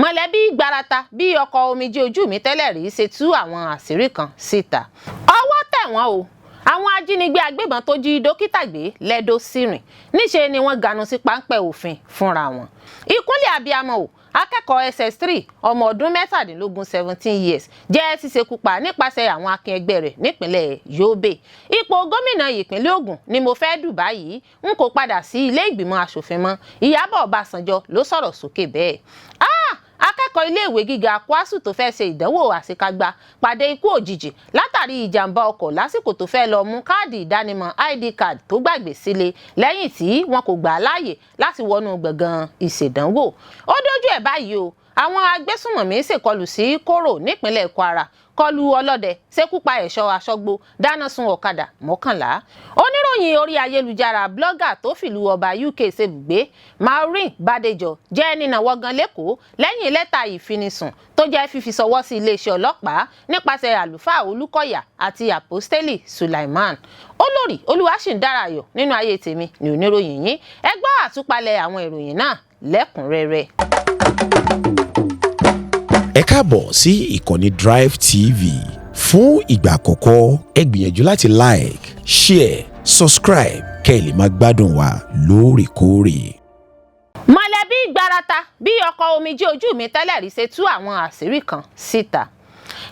Mọ̀lẹ́bí gbarata bí ọkọ̀ omijé ojú mi tẹ́lẹ̀ rí ṣe tú àwọn àṣírí kan síta. Ọwọ́ tẹ̀ wọ́n o, àwọn ajínigbé agbébọn tó jí dókítà gbé lẹ́dọ̀ sírìn, níṣe ni wọ́n ganu sí páńpẹ́ òfin fúnra wọn. Ìkúnlẹ̀ abiyamọ o, akẹ́kọ̀ọ́ SS3 ọmọ ọdún 17, 17 years, jẹ́ ṣíṣekú pa nípasẹ̀ àwọn akin ẹgbẹ́ rẹ̀ nípínlẹ̀ Yobe. Ipò gómìnà ìpínlẹ̀ Ògùn ni mo fẹ́ dù báyìí, n kò padà sí ilé ìgbìmọ̀ asòfin mọ́. Ìyábọ̀ Ọbásanjọ́ ló sọ̀rọ̀ sókè bẹ́ẹ̀. Ah! Akẹ́kọ̀ọ́ iléèwé gíga KWASU tó fẹ́ ṣe ìdánwò àṣekágbá pàdé ikú òjijì látàrí ìjàmbá ọkọ̀ lásìkò tó fẹ́ lọ mú káàdì ìdánimọ̀, ID card, tó gbàgbé sílé, lẹ́yìn tí wọn kò gbà á láàyè láti wọnú gbọ̀ngàn ìṣèdánwò. Ó dójú ẹ̀ báyìí o, àwọn agbésùnmọ̀mí ṣèkọlù sí Kóró nípínlẹ̀ Kwara, kọlu ọlọ́dẹ, ṣekú pa ẹ̀ṣọ́ aṣọ́gbó, dáná sun ọ̀kadà 11. Oníròyìn orí ayélujára, blogger tó fìlú ọba UK ṣebùgbé, Maureen Bàdéjọ, jẹ́ nínàwọ́ gan l'Ékòó lẹ́yìn lẹ́tà ìfinisùn tó jẹ́ fífi ṣọwọ́ sí iléeṣẹ́ ọlọ́pàá nípasẹ̀ àlùfáà Olúkọ̀yà àti Àpọ́stélì Sulaiman. Olórí Olúwaṣìndárayọ̀ nínú ayé tèmi ní oníròyìn yín. Ẹ gbọ́ àtúpalẹ̀ àwọn ìròyìn náà lẹ́kùnrẹ́rẹ́. Ẹ káàbọ̀ sí ìkànnì Drive TV. Fún ìgbà àkọ́kọ́, ẹ gbìyànjú láti like, share, subscribe kẹ́ ẹ lè máa gbádùn wa lóòrèkóòrè. Mọ̀lẹ́bí gbarata bí ọkọ̀ omijé ojú mi tẹ́lẹ̀ rí ṣe tú àwọn àṣírí kan síta.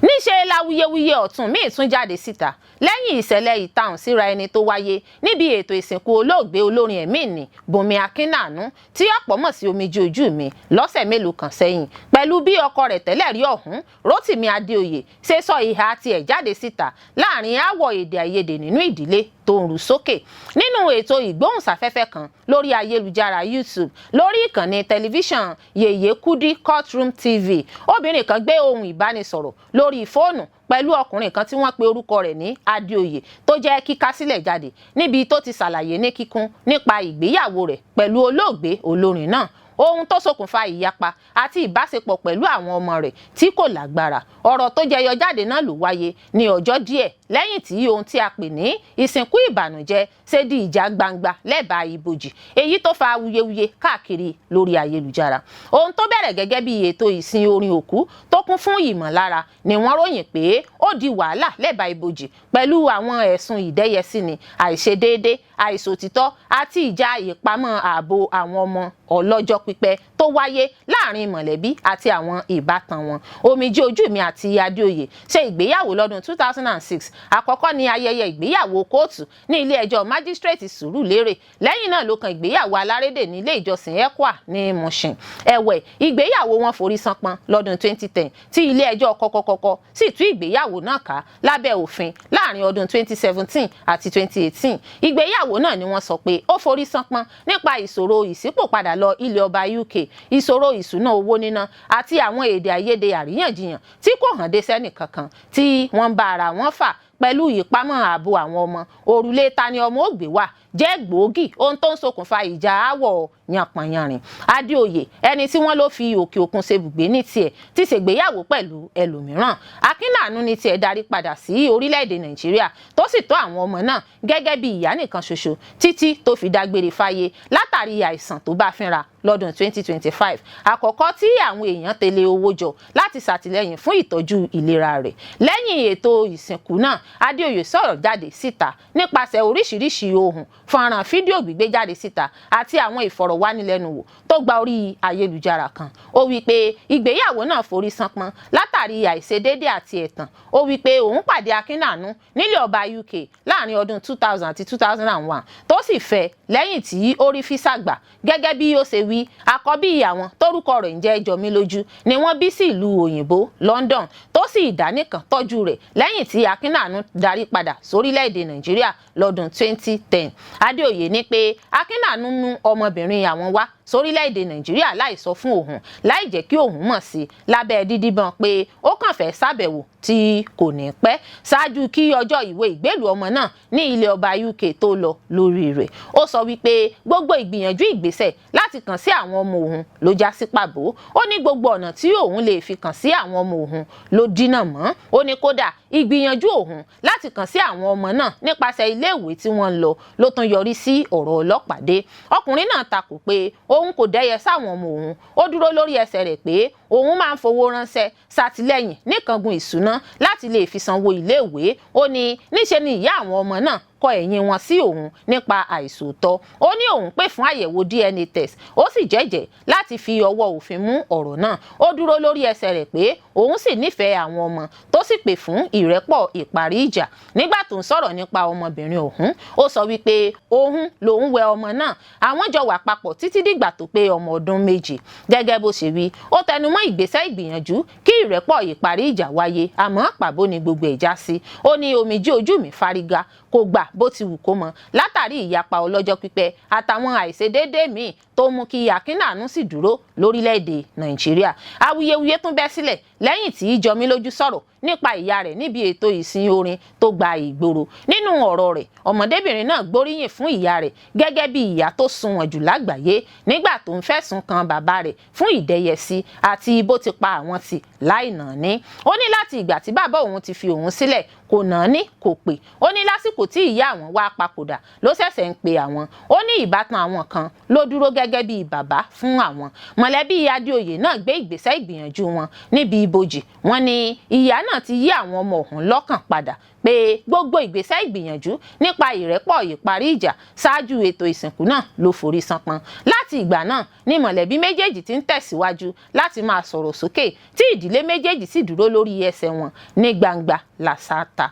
Níṣe lawuyewuye ọ̀tún míì tún jáde síta lẹ́yìn ìṣẹ̀lẹ̀ ìtahùn síra ẹni tó wáyé níbi ètò ìsìnkú olóògbé olórin ẹ̀mí ní Bùnmi Akínàánú, tí ọ̀pọ̀ mọ̀ sí Omijé Ojú Mi, lọ́sẹ̀ mélòó kan sẹ́yìn, pẹ̀lú bí ọkọ rẹ̀ tẹ́lẹ̀ rí ọ̀hún, Rótìmí Adéoyè, ṣe sọ ìhà tiẹ̀ jáde síta láàrin aáwọ̀ èdè àìyedè nínú ìdílé tó ń rú sókè. Nínú ètò ìgbóhùnsáfẹ́fẹ́ kan lórí ayélujára YouTube, lórí ìkànnì tẹlifíṣàn Yèyé Kúdí Courtroom TV, obìnrin kan gbé ohun ìbánisọ̀rọ̀ lórí fóònù pẹ̀lú ọkùnrin kan tí wọ́n pe orúkọ rẹ̀ ní Adéoyè, tó jẹ́ kíkásílẹ̀ jáde, níbi tó ti ṣàlàyé ní kíkún nípa ìgbéyàwó rẹ̀ pẹ̀lú olóògbé olórin náà, ohun tó ṣokùnfà ìyapa àti ìbáṣepọ̀ pẹ̀lú àwọn ọmọ rẹ̀ tí kò lágbára. Ọ̀rọ̀ tó jẹyọ jáde náà ló wáyé ní ọjọ́ díẹ̀ lẹ́yìn tí ohun tí a pè ní ìsìnkú ìbànújẹ́ ṣe di ìjà gbangba lẹ́bàá ibojì, èyí tó fa awuyewuye káàkiri lórí ayélujára. Ohun tó bẹ̀rẹ̀ gẹ́gẹ́ bí ètò ìsìn orin òkú tó kún fún ìmọ̀lára ni wọ́n ròyìn pé ó di wàhálà lẹ́bàá ibojì, pẹ̀lú àwọn ẹ̀sùn ìdẹ́yẹsíni, àìṣedéédé, àìṣòtítọ́ àti ìjà ìpamọ́ ààbò àwọn ọmọ ọlọ́jọ́ pípẹ́ tó wáyé láàrin mọ̀lẹ́bí àti àwọn ìbátan wọn. Omijé Ojú Mi àti Adéoyè ṣe ìgbéyàwó lọ́dún 2006. Àkọ́kọ́ ní ayẹyẹ ìgbéyàwó kóòtù ní ilé ẹjọ́ májísírèètì Sùúrùlérè. Lẹ́yìn náà ló kan ìgbéyàwó alárédè ní ilé ìjọsìn ECWA ní Mushin. Ẹ̀wẹ̀, ìgbéyàwó wọn forí ṣánpọ́n lọ́dún 2010, tí ilé ẹjọ́ kọ́kọ́kọ́kọ́ sì tú ìgbéyàwó náà ká lábẹ́ òfin láàrin ọdún 2017 àti 2018. Ìgbéyàwó náà ni wọ́n sọ pé ó forí ṣánpọ́n nípa ìṣòro ìṣípòpadà lọ ilẹ̀ ọba UK, ìṣòro ìṣúná owó níná àti àwọn èdè àìyedè àríyànjiyàn tí kò hàn dé sẹ́nì kankan tí wọ́n ń bá ara wọn fà, pẹ̀lú ìpamọ́ ààbò àwọn ọmọ. Òrùlé tani ọmọ ògbé wà jẹ́ gbòógì ohun tó ń ṣokùnfà ìjà aáwọ̀ yanpanyanrin. Adéoyè, ẹni tí wọ́n ló fi òkè òkun ṣe bùgbé ní tiẹ̀, ti ṣègbéyàwó pẹ̀lú ẹlòmíràn. Akínàánú ní tiẹ̀ darí padà sí orílẹ̀-èdè Nàìjíríà, tó sì tọ́ àwọn ọmọ náà gẹ́gẹ́ bí ìyá nìkan ṣoṣo títí tó fi dágbére fáyé látàrí àìsàn tó bá fínra lọ́dún 2025, àkọ́kọ́ tí àwọn èèyàn tẹ̀lé owó jọ láti ṣàtìlẹ́yìn fún ìtọ́jú ìlera rẹ̀. Lẹ́yìn ètò ìsìnkú náà, Adéoyè sọ̀rọ̀ jáde síta nípasẹ̀ oríṣiríṣi ohun, fọ́nrán fídíò gbígbé jáde síta àti àwọn ìfọ̀rọ̀wánilẹ́nuwò tó gba orí ayélujára kan. Ó wí pé ìgbéyàwó náà forí ṣánpọ́n látàrí àìṣedédé àti ẹ̀tàn. Ó wí pé òun pàdé Akínàánú nílé ọba UK láàrin ọdún 2000 àti 2001, tó sì fẹ́ lẹ́yìn tí ó rí físà gbà. Gẹ́gẹ́ bí ó ṣe wí, àkọ́bí àwọn tórúkọ rẹ̀ ń jẹ́ Jọmílójú ni wọ́n bí sí ìlú òyìnbó London, tó sì ìdánìkan tọ́jú rẹ̀ lẹ́yìn tí Akínàánú darí padà sórílẹ̀-èdè Nàìjíríà lọ́dún 2010. Adéoyè ní pé Akínàánú mú ọmọbìnrin àwọn wá sórílẹ̀-èdè Nàìjíríà láì sọ fún òun, láì jẹ́ kí òun mọ̀ sí, lábẹ́ dídíbọn pé ó kàn fẹ́ ṣàbẹ̀wò tí kò ní pẹ́, ṣáájú kí ọjọ́ ìwé ìgbélùú ọmọ náà ní ilẹ̀ ọba UK tó lọ lórí rẹ̀. Ó sọ wípé gbogbo ìgbìyànjú ìgbésẹ̀ láti kàn sí àwọn ọmọ òun ló já sí pàbó. Ó ní gbogbo ọ̀nà tí òun lè fi kàn sí àwọn ọmọ òun ló dínà mọ́. Ó ní kódà, ìgbìyànjú òun láti kàn sí àwọn ọmọ náà nípasẹ̀ iléèwé tí wọ́n ń lọ ló tún yọrí sí ọ̀rọ̀ ọlọ́pàá dé. Ọkùnrin náà takò pé Òun kò dẹ́yẹ sáwọn ọmọ òun. Ó dúró lórí ẹsẹ̀ rẹ̀ pé òun máa ń fowó ránṣẹ́ ṣàtìlẹ́yìn níkángun ìṣúná láti lè fi sanwó iléèwé. Ó ní níṣe ni ìyá àwọn ọmọ náà kọ ẹ̀yìn wọn sí òun nípa àìsòótọ́. Ó ní òun pè fún àyẹ̀wò DNA test, ó sì jẹ́jẹ̀ẹ́ láti fi ọwọ́ òfin mú ọ̀rọ̀ náà. Ó dúró lórí ẹsẹ̀ rẹ̀ pé òun sì nífẹ̀ẹ́ àwọn ọmọ, tó sì pè fún ìrẹ́pọ̀ ìparí ìjà. Nígbà tó ń sọ̀rọ̀ nípa ọmọbìnrin ọ̀hún, ó sọ wípé òun lòun wẹ ọmọ náà, àwọn jọ wà papọ̀ títí dìgbà tó pé ọmọ ọdún 7. Gẹ́gẹ́ bó ṣe wí, ó tẹnumọ́ ìgbésẹ̀ ìgbìyànjú kí ìrẹ́pọ̀ ìparí ìjà wáyé, àmọ́ pàbó ni gbogbo ẹ̀ já sí. Ó ní omijé ojú mi fárígá, kò gbà bó ti wù kó mọ, látàrí ìyapa ọlọ́jọ́ pípẹ́ àtàwọn àìṣedéédéé míì tó mú kí akínàánú sì dúró lórílẹ̀‐èdè Nàìjíríà. Awuyewuye tún bẹ́ sílẹ̀ lẹ́yìn tí Jọmilójú sọ̀rọ̀ nípa ìyá rẹ̀ níbi ètò ìsìn orin tó gba ìgboro. Nínú ọ̀rọ̀ rẹ̀, ọmọdébìnrin náà gbóríyìn fún ìyá rẹ̀ gẹ́gẹ́ bí ìyá tó sunwọ̀n jù lágbàáyé, nígbà tó ń fẹ̀sùn kan bàbá rẹ̀ fún ìdẹ́yẹsí àti bó ti pa àwọn tì láì nàání. Ó ní láti ìgbà tí bàbá òun ti fi òun sílẹ̀, kò nàání, kò pè. Ó ní lásìkò tí ìyá àwọn wá papòdà ló ṣẹ̀ṣẹ̀ ń pe àwọn. Ó ní ìbátan àwọn kan ló dúró gẹ́gẹ́ bí bàbá fún àwọn. Mọ̀lẹ́bí Adéoyè náà gbé ìgbésẹ̀ ìgbìyànjú wọn níbi ibojì. Wọ́n ní ìyá náà ti yí àwọn ọmọ ọ̀hún lọ́kàn padà, pé gbogbo ìgbésẹ̀ ìgbìyànjú nípa ìrẹ́pọ̀ ìparí ìjà ṣáájú ètò ìsìnkú náà ló forí ṣánpọ́n. Láti ìgbà náà ní mọ̀lẹ́bí méjèèjì ti ń tẹ̀síwájú láti máa sọ̀rọ̀ sókè, tí ìdílé méjèèjì sì dúró lórí ẹsẹ̀ wọn ní gbangba làṣáta.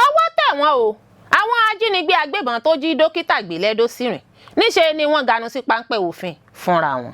Ọwọ́ tẹ̀ wọ́n o, àwọn ajínigbé agbébọn tó jí dókítà gbé lẹ́dọ̀ sí rìn, níṣe ni wọ́n ganu sí páńpẹ́ òfin fúnra wọn.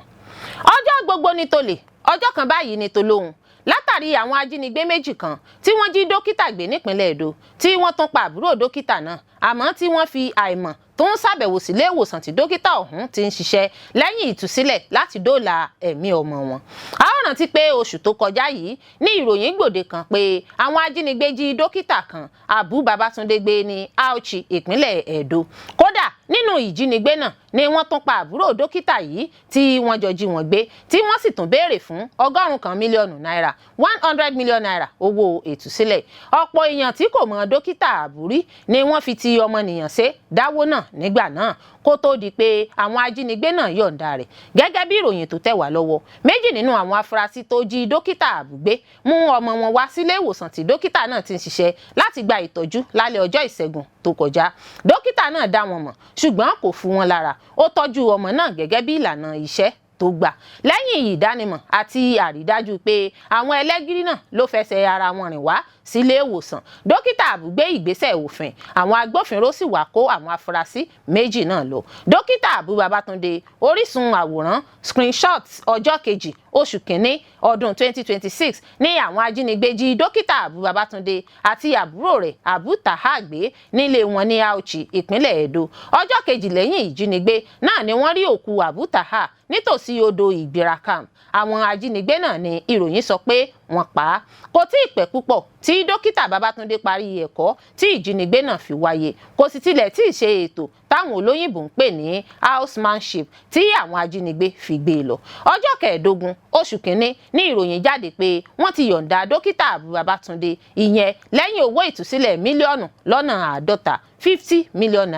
Ọjọ́ gbogbo ní tolè, ọjọ́ kan báyìí ní tolóhun, látàrí àwọn ajínigbé méjì kan tí wọ́n jí dókítà gbé nípínlẹ̀ Èdó, tí wọ́n tún pa àbúrò dókítà náà, àmọ́ tí wọ́n fi àìmọ̀ tó ń ṣàbẹ̀wò sílé ìwòsàn tí dókítà ọ̀hún ti ń ṣiṣẹ́ lẹ́yìn ìtúsílẹ̀ láti dóòlà ẹ̀mí ọmọ wọn. A ó rántí pé oṣù tó kọjá yìí ní ìròyìn gbòde kan pé àwọn ajínigbé jí dókítà kan, Abu Babatunde, gbé ní Auchi, ìpínlẹ̀ Ẹdó. Kódà nínú ìjínigbé náà ni wọ́n tún pa àbúrò dókítà yìí tí wọ́n jọ jí wọn gbé, tí wọ́n sì tún béèrè fún 100 mílíọ̀nù náírà, ₦100 million owó ìtúsílẹ̀. Ọ̀pọ̀ èèyàn tí kò mọ dókítà àbúrí ni wọ́n fi ti ọmọnìyàn ṣe dáwó náà nígbà náà, kó tó di pé àwọn ajínigbé náà yọ̀ǹda rẹ̀. Gẹ́gẹ́ bí ìròyìn tó tẹ̀ wá lọ́wọ́, méjì nínú àwọn afurasí tó jí dókítà àbúgbé mú ọmọ wọn wá sílé ìwòsàn tí dókítà náà ti ń ṣiṣẹ́ láti gba ìtọ́jú lálẹ́ ọjọ́ Ìṣẹ́gun tó kọjá. Dókítà náà dá wọn mọ̀, ṣùgbọ́n kò fún wọn lára. Ó tọ́jú ọmọ náà gẹ́gẹ́ bí ìlànà iṣẹ́ tó gbà. Lẹ́yìn ìdánimọ̀ àti àrídájú pé àwọn ẹlẹ́gìrì náà ló fẹsẹ̀ ara wọn rìn wá sílé ìwòsàn, dókítà Àbú gbé ìgbésẹ̀ òfin. Àwọn agbófinró sì wá kó àwọn afurasí méjì náà lọ. Dókítà Àbú Babátúndé, orísun àwòrán screenshot. Ọjọ́ 2 oṣù 1 ọdún 2026 ní àwọn ajínigbé jí dókítà Àbú Babátúndé àti àbúrò rẹ̀ Abu Taha gbé nílé wọn ní Auchi, ìpínlẹ̀ Ẹdó. Ọjọ́ 2 lẹ́yìn ìjínigbé náà ni wọ́n rí òkú Abu Taha nítòsí odò Ìgbìrà Camp. Àwọn ajínigbé náà ni ìròyìn sọ pé wọ́n pa á. Kò tí ì pẹ́ púpọ̀ tí dókítà Babátúndé parí ẹ̀kọ́ tí ìjínigbé náà fi wáyé. Kò sì tilẹ̀ tí ì ṣe ètò táwọn olóyìnbó ń pè ní housemanship tí àwọn ajínigbé fi gbé e lọ. Ọjọ́ 15 oṣù 1 ní ìròyìn jáde pé wọ́n ti yọ̀ǹda dókítà Àbú Babátúndé, ìyẹn lẹ́yìn owó ìtúsílẹ̀ mílíọ̀nù lọ́nà 50, ₦50 million.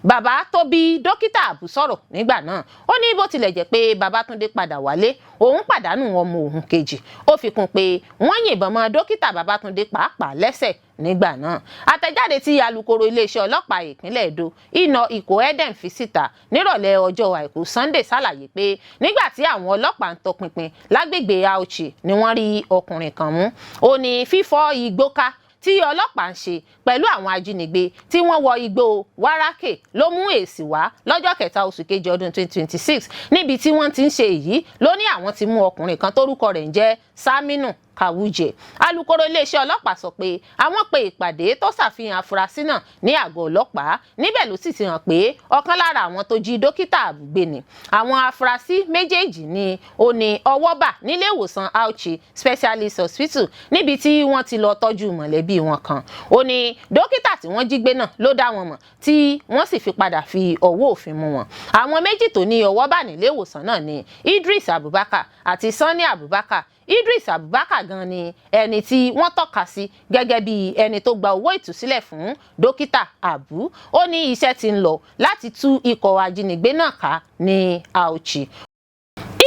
Bàbá tó bí dókítà Àbú sọ̀rọ̀ nígbà náà. Ó ní bó tilẹ̀ jẹ́ pé Babátúndé padà wálé, òun pàdánù ọmọ òun kejì. Ó fi kún pé wọ́n yìnbọn mọ́ dókítà Babátúndé pàápàá lẹ́sẹ̀ nígbà náà. Àtẹ̀jáde tí alukoro iléeṣẹ́ ọlọ́pàá ìpínlẹ̀ Èdó, Ìnà Ìkó Edem, fi síta nírọ̀lẹ́ ọjọ́ Àìkú Sunday ṣàlàyé pé nígbà tí àwọn ọlọ́pàá ń tọpinpin lágbègbè Auchi ni wọ́n rí ọkùnrin kan mú. Ó ní fífọ́ igbó ká tí ọlọ́pàá ń ṣe pẹ̀lú àwọn ajínigbé tí wọ́n wọ igbó Wárákè ló mú èsì wá lọ́jọ́ 3 oṣù 7 ọdún 2026. Níbi tí wọ́n ti ń ṣe èyí ló ní àwọn ti mú ọkùnrin kan tórúkọ rẹ̀ ń jẹ́ Saminu Kawuje. Alukoro iléeṣẹ́ ọlọ́pàá sọ pé àwọn pe ìpàdé tó ṣàfihàn afurasí náà ní àgọ́ ọlọ́pàá. Níbẹ̀ ló sì ti hàn pé ọ̀kan lára àwọn tó jí dókítà àbúgbé ni. Àwọn afurasí méjèèjì ni ó ní ọwọ́ bà nílé ìwòsàn Auchi Specialist Hospital, níbi tí wọ́n ti lọ tọ́jú mọ̀lẹ́bí wọn kan. Ó ní dókítà tí wọ́n jí gbé náà ló dá wọn mọ̀, tí wọ́n sì fi padà fi ọwọ́ òfin mú wọn. Àwọn méjì tó ní ọwọ́ bà nílé ìwòsàn náà ni Idris Abubakar àti Sani Abubakar. Idris Abubakar. gan ni ẹni tí wọ́n tọ́ka sí gẹ́gẹ́ bí ẹni tó gba owó ìtúsílẹ̀ fún dókítà Abu. Ó ní iṣẹ́ ti ń lọ láti tú ikọ̀ ajínigbé náà ká ní Auchi.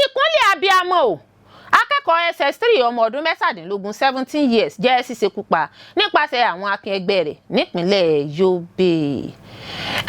Ìkúnlẹ̀ abiyamọ o, akẹ́kọ̀ọ́ SS3 ọmọ ọdún 17, 17 years, jẹ́ ṣíṣekú pa nípasẹ̀ àwọn akin ẹgbẹ́ rẹ̀ nípínlẹ̀ Yobe.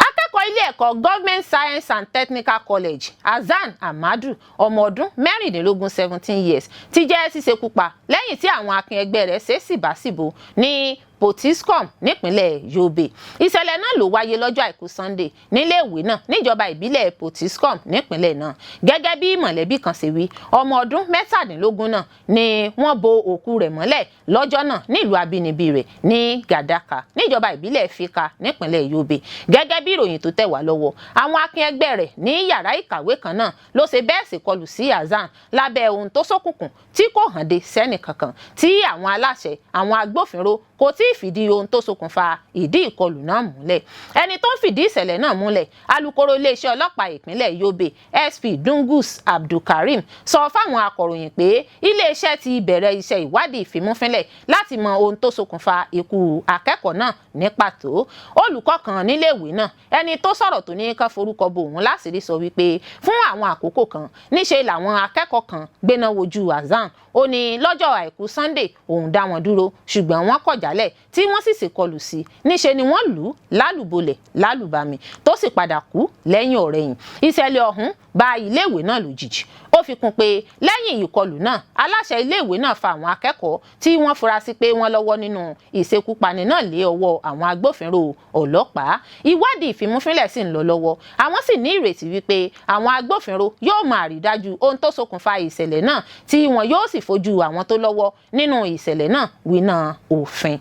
Akẹ́kọ̀ọ́ ilé ẹ̀kọ́ Government Science and Technical College, Hasan Ahmadu, ọmọ ọdún 16, 17 years, ti jẹ́ ṣíṣekú pa lẹ́yìn tí àwọn akin ẹgbẹ́ rẹ̀ ṣe síbáṣìbò ní Potiskum nípínlẹ̀ Yobe. Ìṣẹ̀lẹ̀ náà ló wáyé lọ́jọ́ àìkú Sunday níléèwé náà níjọba ìbílẹ̀ Potiskum nípínlẹ̀ náà. Gẹ́gẹ́ bí mọ̀lẹ́bí kan ṣe wí, ọmọ ọdún 17 náà ni wọ́n bo òkú rẹ̀ mọ́lẹ̀ lọ́jọ́ náà nílùú abínibí rẹ̀ ní Gàdákà níjọba ìbílẹ̀ Fika nípínlẹ̀ Yobe. Gẹ́gẹ́ bí ìròyìn tó tẹ̀ wá lọ́wọ́, àwọn akin ẹgbẹ́ rẹ̀ ní yàrá ìkàwé kan náà ló ṣe bẹ́ẹ̀ sì kọlù sí Hasan lábẹ́ ohun tó ṣókùnkùn tí kò hàn dé sẹ́nì kankan, tí àwọn aláṣẹ àwọn agbófinró kò tí ì fìdí ohun tó ṣokùnfà ìdí ìkọlù náà múlẹ̀. Ẹni tó ń fìdí ìṣẹ̀lẹ̀ náà múlẹ̀, alukoro iléeṣẹ́ ọlọ́pàá ìpínlẹ̀ Yobe, SP Dungus Abdulkareem, sọ fáwọn akọ̀ròyìn pé iléeṣẹ́ ti bẹ̀rẹ̀ iṣẹ́ ìwádìí ìfimúfínlẹ̀ láti mọ ohun tó ṣokùnfà ikú akẹ́kọ̀ọ́ náà ní pàtó. Olùkọ́ kan níléèwé náà, ẹni tó sọ̀rọ̀ tó ní kán forúkọ bo òun láṣìírí, sọ wípé fún àwọn àkókò kan níṣe làwọn akẹ́kọ̀ọ́ kan gbéná wojú Hasan. Ó ní lọ́jọ́ àìkú Sunday, òun dá wọn dúró, ṣùgbọ́n wọ́n kọ̀ jálẹ̀ tí wọ́n sì sì kọlù sí i. Níṣe ni wọ́n lù ú lálùbolẹ̀ lálùbami, tó sì padà kú lẹ́yìn ọ̀rẹ̀yìn. Ìṣẹ̀lẹ̀ ọ̀hún bá iléèwé náà lójijì. Ó fi kún pé lẹ́yìn ìkọlù náà, aláṣẹ iléèwé náà fa àwọn akẹ́kọ̀ọ́ tí wọ́n fura sí pé wọ́n lọ́wọ́ nínú ìṣekúpani náà lé ọwọ́ àwọn agbófinró ọlọ́pàá. Ìwádìí ìfimúfínlẹ̀ sì ń lọ lọ́wọ́, àwọn sì ní ìrètí wípé àwọn agbófinró yóò máa rí dájú ohun tó ṣokùnfà ìṣẹ̀lẹ̀ náà, tí wọn yóò sì fojú àwọn tó lọ́wọ́ nínú ìṣẹ̀lẹ̀ náà winá òfin.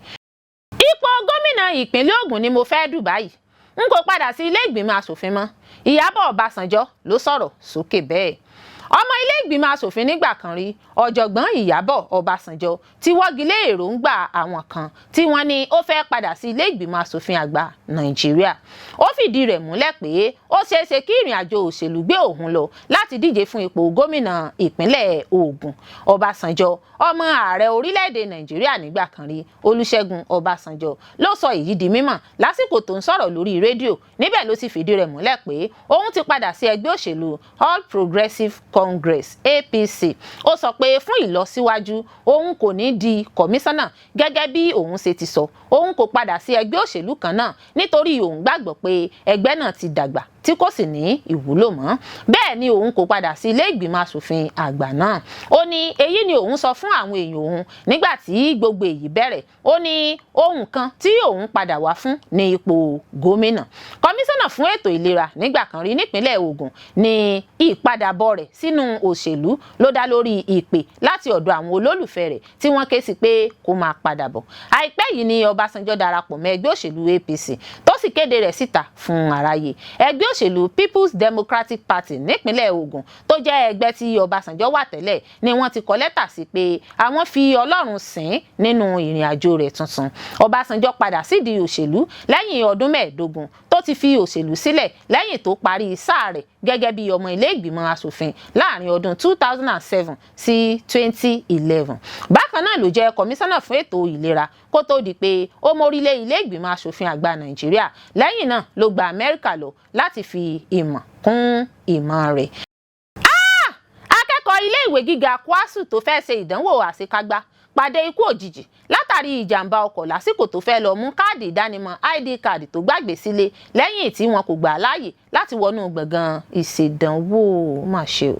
Ipò gómìnà ìpínlẹ̀ Ògùn ni mo fẹ́ dù báyìí, n kò padà sí ilé ìgbìmọ̀ asòfin mọ́. Ìyábọ̀ Ọbásanjọ́ ló sọ̀rọ̀ sókè bẹ́ẹ̀. Ọmọ ilé ìgbìmọ̀ asòfin nígbà kan rí, ọ̀jọ̀gbọ́n Ìyábọ̀ Ọbásanjọ́, ti wọ́gi lé èròǹgbà àwọn kan tí wọ́n ní ó fẹ́ padà sí ilé ìgbìmọ̀ asòfin àgbà Nàìjíríà. Ó fìdí rẹ̀ múlẹ̀ pé ó ṣeéṣe kí ìrìn àjò òṣèlú gbé òun lọ láti díje fún ipò gómìnà ìpínlẹ̀ Ògùn. Ọbásanjọ́, ọmọ ààrẹ orílẹ̀-èdè Nàìjíríà nígbà kan rí, Olúṣẹ́gun Ọbásanjọ́, ló sọ èyí di mímọ̀ lásìkò tó ń sọ̀rọ̀ lórí rédíò. Níbẹ̀ ló ti fìdí rẹ̀ múlẹ̀ pé òun ti padà sí ẹgbẹ́ òṣèlú All Progressives Congress, APC. Ó sọ pé fún ìlọsíwájú, òun kò ní di kọmíṣánná. Gẹ́gẹ́ bí òun ṣe ti sọ, òun kò padà sí ẹgbẹ́ òṣèlú kan náà nítorí òun gbàgbọ́ pé ẹgbẹ́ náà ti dàgbà tí kò sì ní ìwúlò mọ́. Bẹ́ẹ̀ ni òun kò padà sí ilé ìgbìmọ̀ asòfin àgbà náà. Ó ní èyí ni òun sọ fún àwọn èèyàn òun nígbà tí gbogbo èyí bẹ̀rẹ̀. Ó ní ohun kan tí òun padà wá fún ní ipò gómìnà. Kọmíṣánná fún ètò ìlera nígbà kan rí nípínlẹ̀ Ògùn ní ìpadàbọ̀ rẹ̀ sínú òṣèlú ló dá lórí ìpè láti ọ̀dọ̀ àwọn olólùfẹ́ rẹ̀ tí wọ́n ké sí pé kó máa padà bọ̀. Àìpẹ́ yìí ni Ọbásanjọ́ darapọ̀ mọ́ ẹgbẹ́ òṣèlú APC, tó sì kéde rẹ̀ síta fún aráyé. Ẹgbẹ́ òṣèlú People's Democratic Party nípínlẹ̀ Ògùn, tó jẹ́ ẹgbẹ́ tí Ọbásanjọ́ wà tẹ́lẹ̀, ni wọ́n ti kọ lẹ́tà sí pé àwọn fi Ọlọ́run sìn nínú ìrìn àjò rẹ̀ tuntun. Ọbásanjọ́ padà sídìí òṣèlú lẹ́yìn ọdún 15 tó ti fi òṣèlú sílẹ̀, lẹ́yìn tó parí sáà rẹ̀ gẹ́gẹ́ bí ọmọ ilé ìgbìmọ̀ asòfin láàrin ọdún 2007 sí 2011. Bákan náà ló jẹ́ kọmíṣánná fún ètò ìlera kó tó di pé ó mórílé ilé ìgbìmọ̀ asòfin àgbà Nàìjíríà. Lẹ́yìn náà ló gba Amẹ́ríkà lọ láti fi ìmọ̀ kún ìmọ̀ rẹ̀. Akẹ́kọ̀ọ́ ilé ìwé gíga KWASU tó fẹ́ ṣe ìdánwò àṣekágbá pàdé ikú òjijì látàrí ìjàmbá ọkọ̀ lásìkò tó fẹ́ lọ mú káàdì ìdánimọ̀, ID card, tó gbàgbé sílé, lẹ́yìn tí wọn kò gbà á láàyè láti wọnú gbọ̀ngàn ìṣèdánwò. Má ṣe o.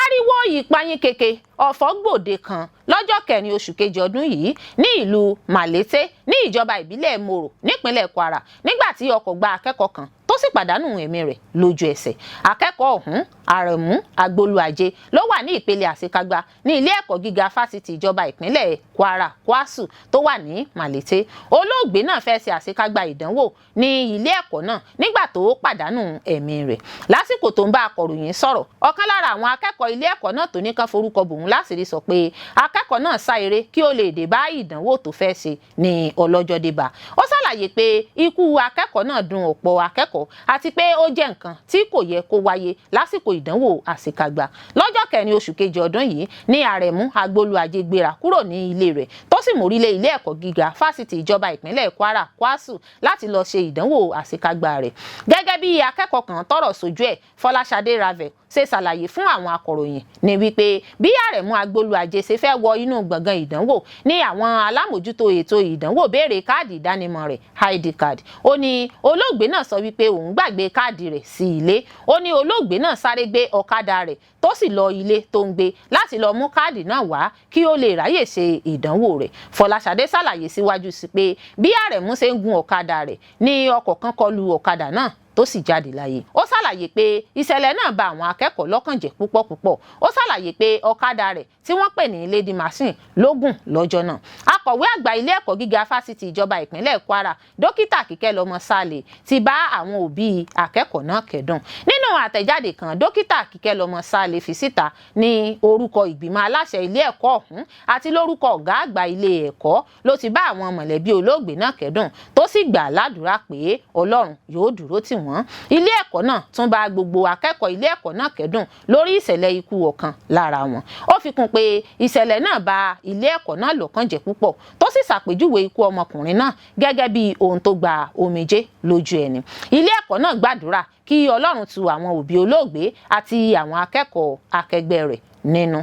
Ariwo ìpayín keke ọ̀fọ̀ gbòde kan lọ́jọ́ 4 oṣù kejì ọdún yìí ní ìlú Malete ní ìjọba ìbílẹ̀ Moro nípínlẹ̀ Kwara, nígbà tí ọkọ̀ gba akẹ́kọ̀ọ́ kan tó sì pàdánù ẹ̀mí rẹ̀ lójú ẹsẹ̀. Akẹ́kọ̀ọ́ ọ̀hún, Àrẹ̀mú Agbolúajé, ló wà ní ìpele àṣekágbá ní ilé ẹ̀kọ́ gíga fásitì ìjọba ìpínlẹ̀ Kwara, KWASU, tó wà ní Malete. Olóògbé náà fẹ́ ṣe àṣekágbá ìdánwò ní ilé ẹ̀kọ́ náà nígbà tó pàdánù ẹ̀mí rẹ̀. Lásìkò tó ń bá akọ̀ròyìn sọ̀rọ̀, ọ̀kan lára àwọn akẹ́kọ̀ọ́ ilé ẹ̀kọ́ náà tó ní kán forúkọ bòun láṣìírí sọ pé akẹ́kọ̀ọ́ náà sá eré kí ó lè dé bá ìdánwò tó fẹ́ ṣe ní ọlọ́jọ́ dé bá. Ó ṣàlàyé pé ikú akẹ́kọ̀ọ́ náà dùn ọ̀pọ̀ akẹ́kọ̀ọ́, àti pé ó jẹ́ nǹkan tí kò yẹ kó wáyé lásìkò ìdánwò àṣekágbá lọ́jọ́. Ọjọ́ kẹrin oṣù kejì ọdún yìí ní Àrẹ̀mú Agbolúajé gbéra kúrò ní ilé rẹ̀ tó sì mórílé ilé ẹ̀kọ́ gíga fásitì ìjọba ìpínlẹ̀ Kwara, KWASU, láti lọ ṣe ìdánwò àṣekágbá rẹ̀. Gẹ́gẹ́ bí akẹ́kọ̀ọ́ kan tọ́rọ̀ sójú ẹ̀, Fọláṣadé Ravel, ṣe ṣàlàyé fún àwọn akọ̀ròyìn ní wípé bí Àrẹ̀mú Agbolúajé ṣe fẹ́ wọ inú gbọ̀ngàn ìdánwò ní àwọn alámòjútó ètò ìdánwò béèrè káàdì ìdánimọ̀ rẹ̀, ID card. Ó ní olóògbé náà sọ wípé òun gbàgbé káàdì rẹ̀ sí ilé. Ó ní olóògbé náà sáré gbé ọ̀kadà rẹ̀ tó sì lọ ilé tó ń gbé láti lọ mú káàdì náà wá kí ó lè ráyè ṣe ìdánwò rẹ̀. Fọláṣadé ṣàlàyé síwájú sí pé bí Àrẹ̀mú ṣe ń gun ọ̀kadà rẹ̀ ní ọkọ̀ kan kọlu ọ̀kadà náà tó sì jáde láyé. Ó ṣàlàyé pé ìṣẹ̀lẹ̀ náà bà àwọn akẹ́kọ̀ọ́ lọ́kàn jẹ́ púpọ̀ púpọ̀. Ó ṣàlàyé pé ọ̀kadà rẹ̀ tí wọ́n pè ní Lady Machine ló gùn lọ́jọ́ náà. Akọ̀wé àgbà ilé ẹ̀kọ́ gíga fásitì ìjọba ìpínlẹ̀ Kwara, Dókítà Kíkẹ́lọmọ Sálẹ̀, ti bá àwọn òbí akẹ́kọ̀ọ́ náà kẹ́dùn. Nínú àtẹ̀jáde kan, Dókítà Kíkẹ́lọmọ Sálẹ̀ fi síta ní orúkọ ìgbìmọ̀ aláṣẹ ilé ẹ̀kọ́ ọ̀hún àti lórúkọ ọ̀gá àgbà ilé ẹ̀kọ́ ló ti bá àwọn mọ̀lẹ́bí olóògbé náà kẹ́dùn, tó sì gbà ládùúrà pé Ọlọ́run yóò dúró tì wọ́n. Ilé ẹ̀kọ́ náà tún bá gbogbo akẹ́kọ̀ọ́ ilé ẹ̀kọ́ náà kẹ́dùn lórí ìṣẹ̀lẹ̀ ikú ọ̀kan lára wọn. Ó fi kún pé ìṣẹ̀lẹ̀ náà bà ilé ẹ̀kọ́ náà lọ́kàn jẹ́ púpọ̀, tó sì ṣàpèjúwe ikú ọmọkùnrin náà gẹ́gẹ́ bí ohun tó gba omijé lójú ẹni. Ilé ẹ̀kọ́ náà gbàdúrà kí Ọlọ́run tu àwọn òbí olóògbé àti àwọn akẹ́kọ̀ọ́ akẹgbẹ́ rẹ̀ nínú.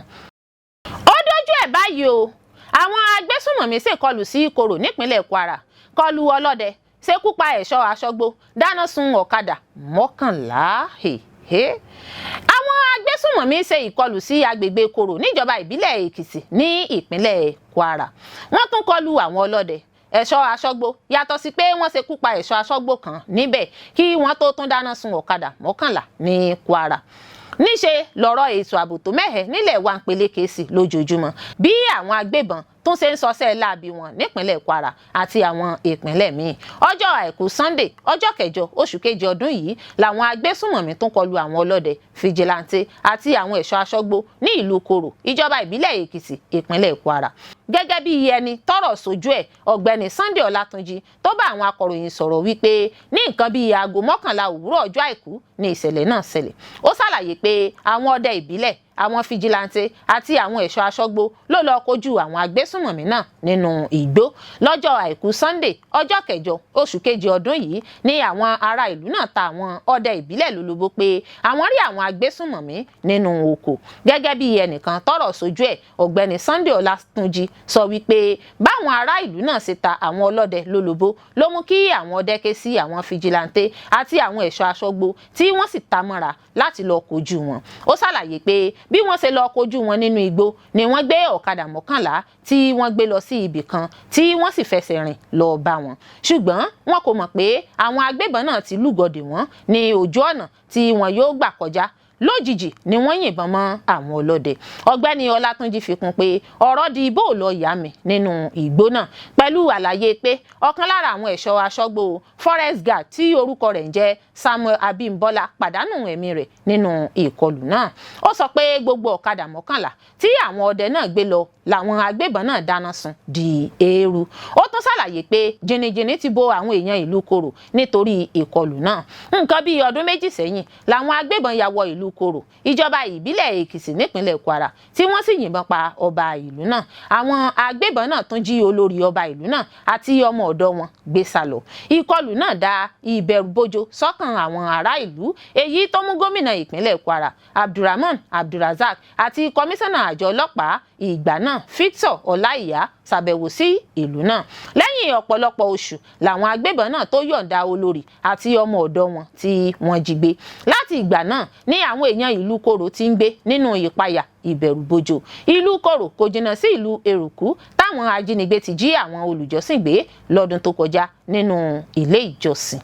Ó dójú ẹ̀ báyìí o, àwọn agbésùnmọ̀mí ṣèkọlù sí Koro nípínlẹ̀ Kwara, kọlù ọlọ́dẹ, ṣekú pa ẹ̀ṣọ́ aṣọ́gbó, dáná sun ọ̀kadà 11. Àwọn agbésùnmọ̀mí ṣe ìkọlù sí agbègbè Koro níjọba ìbílẹ̀ Èkìtì ní ìpínlẹ̀ Kwara. Wọ́n tún kọlù àwọn ọlọ́dẹ, ẹ̀ṣọ́ aṣọ́gbó, yàtọ̀ sí pé wọ́n ṣekú pa ẹ̀ṣọ́ aṣọ́gbó kan níbẹ̀ kí wọ́n tó tún dáná sun ọ̀kadà 11 ní Kwara. Níṣe lọ̀rọ̀ ètò ààbò tó mẹ́hẹ̀ nílẹ̀ wa ń peléke sí lójoojúmọ́ bí àwọn agbébọn tún ṣe ń sọsẹ́ láabi wọn nípínlẹ̀ Kwara àti àwọn ìpínlẹ̀ míì. Ọjọ́ Àìkú Sunday, ọjọ́ kẹjọ oṣù kejì ọdún yìí làwọn agbésùnmọ̀mí tún kọlu àwọn ọlọ́dẹ, fìjìláńtẹ́ àti àwọn ẹ̀ṣọ́ aṣọ́gbó ní ìlú Koro, ìjọba ìbílẹ̀ Èkìtì, ìpínlẹ̀ Kwara. Gẹ́gẹ́ bí ẹni tọ́rọ̀ sójú ẹ̀, Ọ̀gbẹ́ni Sunday Ọlátúnjì, tó bá àwọn akọ̀ròyìn sọ̀rọ̀ wípé ní nǹkan bíi aago 11 òwúrọ̀ ọjọ́ Àìkú ní ìṣẹ̀lẹ̀ náà ṣẹlẹ̀. Ó ṣàlàyé pé àwọn ọdẹ ìbílẹ̀, àwọn fìjìláńtẹ́ àti àwọn ẹ̀ṣọ́ aṣọ́gbó ló lọ kojú àwọn agbésùnmọ̀mí náà nínú igbó. Lọ́jọ́ Àìkú Sunday, ọjọ́ kẹjọ oṣù kejì ọdún yìí ní àwọn ará ìlú náà ta àwọn ọdẹ ìbílẹ̀ lólobó pé àwọn rí àwọn agbésùnmọ̀mí nínú oko. Gẹ́gẹ́ bí ẹnìkan tọ́rọ̀ sójú ẹ̀, Ọ̀gbẹ́ni Sunday Ọlátúnjì, sọ wípé báwọn ará ìlú náà ṣe ta àwọn ọlọ́dẹ lólobó ló mú kí àwọn ọdẹ ké sí àwọn fìjìláńtẹ́ àti àwọn ẹ̀ṣọ́ aṣọ́gbó, tí wọ́n sì ta mọ́ra láti lọ kojú wọn. Ó ṣàlàyé pé bí wọ́n ṣe lọ kojú wọn nínú igbó ni wọ́n gbé ọ̀kadà 11 tí wọ́n gbé lọ sí ibì kan, tí wọ́n sì fẹsẹ̀ rìn lọ bá wọn, ṣùgbọ́n wọn kò mọ̀ pé àwọn agbébọn náà ti lúgọdì wọ́n ní ojú ọ̀nà tí wọn yóò gbà kọjá. Lójijì ni wọ́n yìnbọn mọ́ àwọn ọlọ́dẹ. Ọ̀gbẹ́ni Ọlátúnjì fi kún pé ọ̀rọ̀ di bó lọ yá mi nínú igbó náà, pẹ̀lú àlàyé pé ọ̀kan lára àwọn ẹ̀ṣọ́ aṣọ́gbó forest guard tí orúkọ rẹ̀ ń jẹ́ Samuel Abímbọ́lá pàdánù ẹ̀mí rẹ̀ nínú ìkọlù náà. Ó sọ pé gbogbo ọ̀kadà 11 tí àwọn ọdẹ náà gbé lọ làwọn agbébọn náà dáná sun di eérú. Ó tún ṣàlàyé pé jìnnìjìnnì ti bo àwọn èèyàn ìlú Koro nítorí ìkọlù náà. Nǹkan bíi ọdún 2 sẹ́yìn làwọn agbébọn ya wọ ìlú Koro, ìjọba ìbílẹ̀ Èkìtì nípínlẹ̀ Kwara, tí wọ́n sì yìnbọn pa ọba ìlú náà. Àwọn agbébọn náà tún jí olórí ọba ìlú náà àti ọmọ ọ̀dọ̀ wọn gbé sá lọ. Ìkọlù náà dá ìbẹ̀rùbojo sọ́kàn àwọn ará ìlú, èyí tó mú gómìnà ìpínlẹ̀ Kwara, Abdulrahman Abdulrazak, àti kọmíṣánná àjọ ọlọ́pàá ìgbà náà, Victor Ọláìyá, ṣàbẹ̀wò sí ìlú náà. Lẹ́yìn ọ̀pọ̀lọpọ̀ oṣù làwọn agbébọn náà tó yọ̀ǹda olórí àti ọmọ ọ̀dọ̀ wọn tí wọ́n jí gbé. Láti ìgbà náà ní àwọn èèyàn ìlú Koro ti ń gbé nínú ìpayà, ìbẹ̀rùbojo. Ìlú Koro kò jìnnà sí ìlú Eruku táwọn ajínigbé ti jí àwọn olùjọ́sìn gbé lọ́dún tó kọjá nínú ilé ìjọsìn.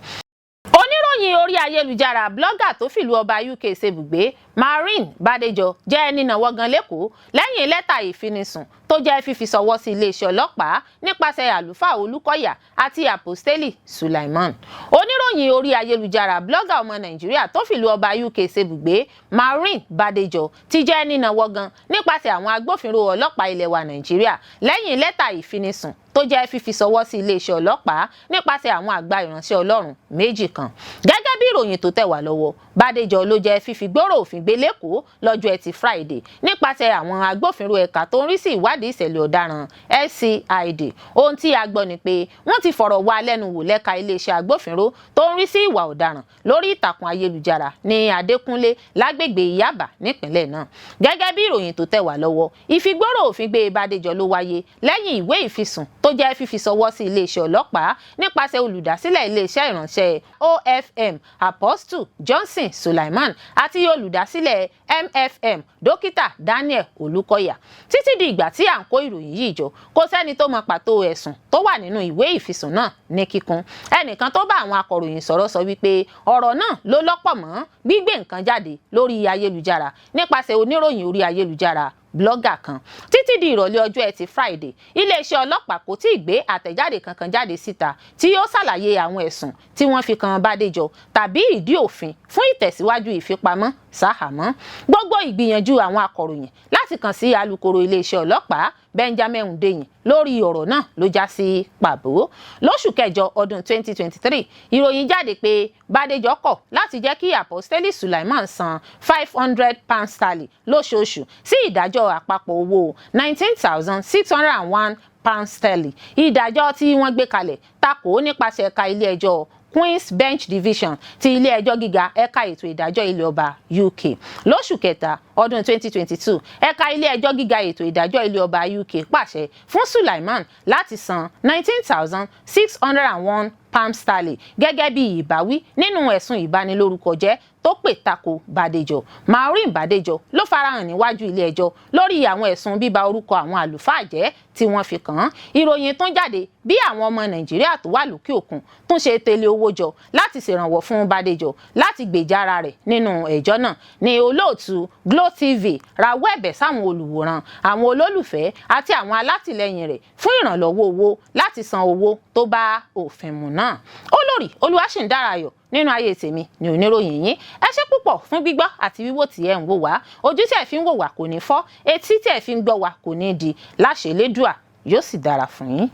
Oníròyìn orí ayélujára, blogger tó fìlú ọba UK ṣebùgbé, Maureen Bádéjọ, jẹ́ nínàwọ́ gan lẹ́kọ̀ọ́ lẹ́yìn lẹ́tà ìfinisùn tó jẹ́ fífi ṣọwọ́ sí iléeṣẹ́ ọlọ́pàá nípasẹ̀ àlùfáà Olúkọ̀yà àti Àpọ́stélì Sulaiman. Oníròyìn orí ayélujára, blogger ọmọ Nàìjíríà tó fìlú ọba UK ṣebùgbé, Maureen Bádéjọ, ti jẹ́ nínàwọ́ gan nípasẹ̀ àwọn agbófinró ọlọ́pàá ilẹ̀ wa Nàìjíríà lẹ́yìn lẹ́tà ìfinisùn tó tó jẹ́ fífi ṣọwọ́ sí iléeṣẹ́ ọlọ́pàá nípasẹ̀ àwọn àgbà ìránṣẹ́ Ọlọ́run méjì kan. Gẹ́gẹ́ bí ìròyìn tó tẹ̀ wá lọ́wọ́, Bádéjọ ló jẹ́ fífi gbòòrò òfin gbé l'Ékòó lọ́jọ́ Ẹtì Friday nípasẹ̀ àwọn agbófinró ẹ̀ka tó ń rí sí ìwádìí ìṣẹ̀lẹ̀ ọ̀daràn SCID. Ohun tí a gbọ́ ni pé wọ́n ti fọ̀rọ̀ wá lẹ́nu wò lẹ́ka iléeṣẹ́ agbófinró tó ń rí sí ìwà ọ̀daràn lórí ìtàkùn ayélujára ní Adékúnlé lágbègbè Yábà nípìnlẹ̀ náà. Gẹ́gẹ́ bí ìròyìn tó tẹ̀ wá lọ́wọ́, ìfigbóró òfin gbé Bádéjọ ló wáyé lẹ́yìn ìwé ìfisùn tó jẹ́ fífi ṣọwọ́ sí iléeṣẹ́ ọlọ́pàá nípasẹ̀ olùdásílẹ̀ iléeṣẹ́ ìránṣẹ́ OFM Apostle Johnson Suleiman àti olùdásílẹ̀ MFM Dókítà Daniel Olùkọ́yà. Títí di ìgbà tí à ń kó ìròyìn yìí jọ, kò sẹ́ni tó mọ pàtó ẹ̀sùn tó wà nínú ìwé ìfisùn náà ní kíkún. Ẹnìkan tó bá àwọn akọ̀ròyìn sọ̀rọ̀ sọ wípé ọ̀rọ̀ náà ló lọ́pọ̀ mọ́ gbígbé nǹkan jáde lórí ayélujára nípasẹ̀ oníròyìn orí ayélujára, blogger kan. Títí di ìrọ̀lẹ́ ọjọ́ Ẹtì Friday, iléeṣẹ́ ọlọ́pàá kò tí ì gbé àtẹ̀jáde kankan jáde síta tí yóò ṣàlàyé àwọn ẹ̀sùn tí wọ́n fi kan Bádéjọ tàbí ìdí òfin fún ìtẹ̀síwájú ìfipamọ́ sáhàámọ́. Gbogbo ìgbìyànjú àwọn akọ̀ròyìn láti kàn sí alukoro iléeṣẹ́ ọlọ́pàá Benjamin Hundeyin lórí ọ̀rọ̀ náà ló já sí pàbó. Lóṣù kẹjọ ọdún 2023, ìròyìn jáde pé Bádéjọ kọ̀ láti jẹ́ kí Apostoli Sulaiman san £500 sterling lóṣooṣù sí ìdájọ́ àpapọ̀ owó £19,601 sterling. Ìdájọ́ tí wọ́n gbé kalẹ̀ takò nípasẹ̀ ẹ̀ka ilé-ẹjọ́ Queen's Bench Division ti ilé-ẹjọ́ gíga ẹ̀ka ètò ìdájọ́ ilẹ̀ ọba UK. Lóṣù kẹta ọdún 2022, ẹ̀ka ilé-ẹjọ́ gíga ètò ìdájọ́ ilẹ̀ ọba UK pàṣẹ fún Sulaiman láti san £19,601 sterling gẹ́gẹ́ bí ìbáwí nínú ẹ̀sùn ìbanilórúkọjẹ́ tó pè tako Bàdéjọ. Maureen Bàdéjọ ló farahàn níwájú ilé-ẹjọ́ lórí àwọn ẹ̀sùn bíba orúkọ àwọn àlùfáà jẹ́ tí wọ́n fi kàn án. Ìròyìn tún jáde bí àwọn ọmọ Nàìjíríà tó wà lókè òkun tún ṣe tẹ̀lé owó jọ láti ṣèrànwọ́ fún Bàdéjọ láti gbèjà ara rẹ̀ nínú ẹjọ́ náà ní olóòtú Glo TV rawọ́ ẹ̀bẹ̀ sáwọn olùwòran, àwọn olólùfẹ́ àti àwọn alátìlẹyìn rẹ̀ fún ìrànlọ́wọ́ owó láti san owó tó bá òfin mu náà. Olórí Olúwaṣìǹdárayọ̀ nínú ayé tèmi ní oníròyìn yín. Ẹ ṣé púpọ̀ fún gbígbọ́ àti wíwò tí ẹ ń wò wá. Ojú tí ẹ fi ń wò wá kò ní fọ́, etí tí ẹ fi ń gbọ́ wá kò ní di. Láṣẹ Elédùà, yóò sì dára fún yín.